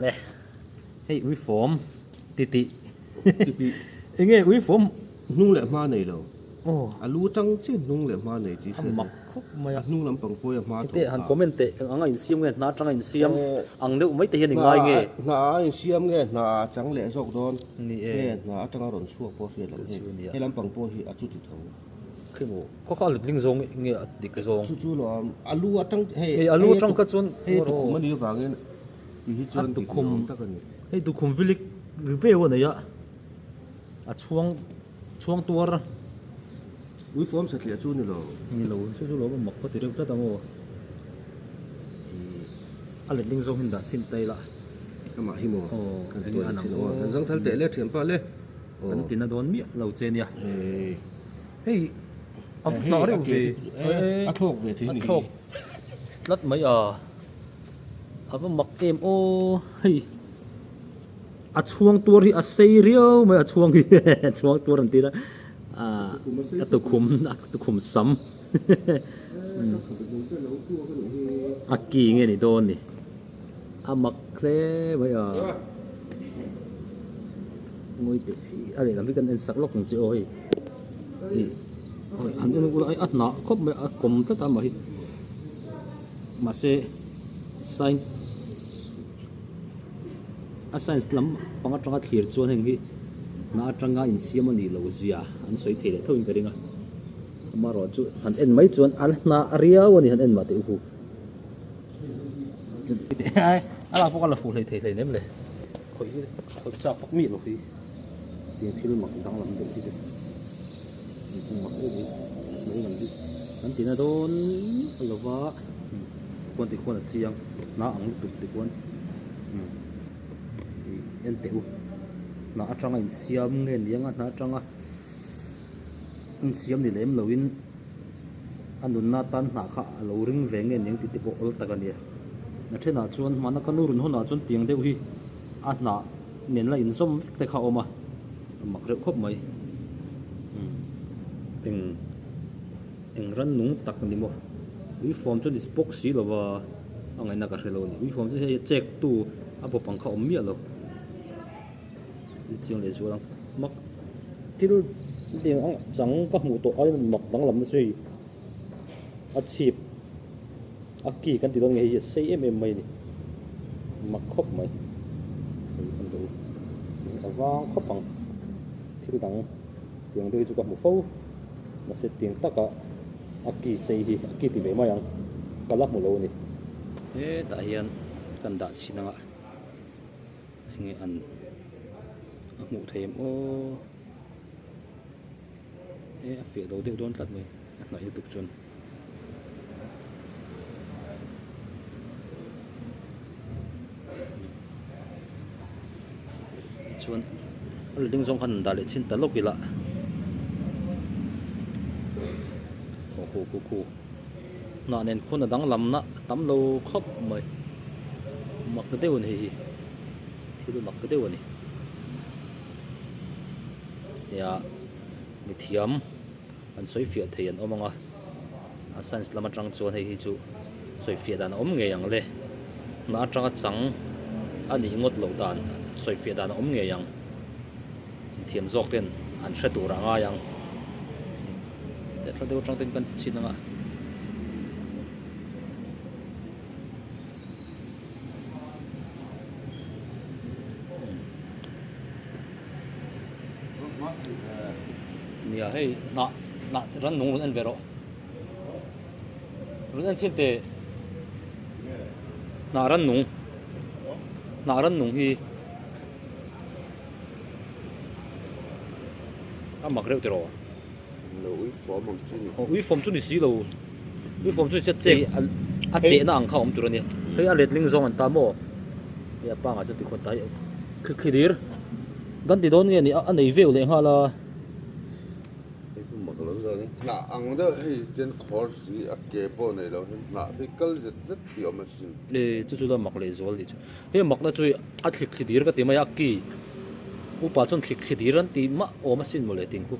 Le hei uifawm titi enge uifawm hnung leh hma nei lo a lu tang chiah hnung leh hma nei tih a mak khawp mai a hnung lampang pawh a hma tawh teh han comment teh eng anga insiam nge hna atanga insiam ang deuh mai te hian i ngai nge hna a insiam nge hna a chang leh zawk dawn ni e nge hna atanga rawn chhuak pawh hriat loh hei he lampang pawh hi a chuti tho. Khimaw khaw kha a letling zawng nge a dik zawng? Chu chu lo a lu atang hei hei a lu atang kha chuan hei tukhum a nih avangin ti hi chuan tukhum tak a ni. Hei tukhum vilik ri veu a nei a, a chhuang chhuang tuar. Uifawm satliah chu ni lo. Ni lo chu chu lo a mak ka ti reuh tlat ang aw. A letling zawng hi dah chhin ta ila. Amah hi maw? Aw kan tuai leh chin aw. Kan zangthal teh le thianpa le. Kan tina dawn miah lo che nia. Hei a hnah reuh ve. A thlawk ve thei ni. A thlawk tlat mai a. A va mak em aw hei a chhuang tuar hi a sei riau mai a chhuang hi chhuang tuar an tih na a tukhum a tukhum sam a ki nge ni dawn ni. A mak hle mai a, ngawi teh hi a lehlam hi kan en sak lawk ang che aw hei ih han en ula a hnah khawp mai a kawm tlat a mah hi mahse science a science lam pang atanga thlir chuan heng hi hnah atanga insiam a nih loh zia an sawi thei leh tho in ka ring a amaherawhchu han en mai chuan an hnah riau a ni han en mah teh u. A lak pawh ka la fuh hlei thei hleinem le khawih hi khawih chak vak miah lo hi tiang thil mak danglam deuh hi chu mak em em mai lam hi kan tina dawn lova khuan ti khuan a chiang hna ang lutuk ti khuan en teh u hna atanga insiam nge niang a hna atanga insiam ni lem loin. A nunna atan hnah kha a lo ring ve nge ning tih te pawh awl tak a nia. Na thenah chuan hmana ka nu run hunah chuan tiang deuh hi a hnah nen la inzawm vek te kha a awm a, a mak reuh khawp mai. Umm eng eng rannung tak ni maw? Uifawm chuan i bawk si lo va, a ngaihna ka hre lo a ni. Uifawm chu hei a chek tu a bawp ang kha a awm miah lo. Chiang leh zual ang mak thil eng ang chang ka hmuh tawh aiin mak danglam na chu hei a chhip a ki kan ti dawn nge hei hi a sei em em mai a ni mak khawp mai hei kan duh a vang khawp ang thil dang tiang deuh hi chu ka hmu fo mahse tiang taka a ki sei hi a ki ti ve mai ang ka la hmu lo a ni hetah hian kan dah chhin ang a. Enge an a hmuh thei em aw e a fiah lo deuh dawn tlat mai a hnaih lutuk chuan. Chuan a letling zawng khan an dah leh chhin ta lawk ila aw khu khu khu hnah nen khuan a danglam na a tam lo khawp mai mak deuh a ni hei hi thil mak deuh a ni nia mithiam an sawi fiah thei an awm ang a a science lam atang chuan hei hi chu sawi fiah dan a awm ngei ang le hnah atanga chang a nih ngawt loh dan sawi fiah dan a awm ngei ang mithiam zawk ten an hre tur a ngai ang. Teh thla deuh atang ten kan ti chhin anga. Nia hei hnah hnah ran nung rawn en ve rawh. Rawn en chhin teh. Hnah ran nung. Hnah ran nung hi a mak reuh tiraw. Lo ui fawm ang chi ni. Ui fawm chu ni si lo. Ui fawm chu ni si a chek a chehna ang kha a awm tur a nia. Hei a letling zawng an ta maw? Hei a pangah chuan tikhawn ta hi khi khi dir kan ti dawn nge ni a nei veu leh nghal a. Hei chu mak lo zawk a ni. Hnah ang deuh hei tian khawr si a ke pawh nei lo hian hnah te kal zet zet hi a awm asin. Le chu chu la mak leh zual tih chu. Hei makna chu a thlik thli dir ka ti mai a, a ki upa chuan thlik thli dir an ti mah awm asin mawle ting khu.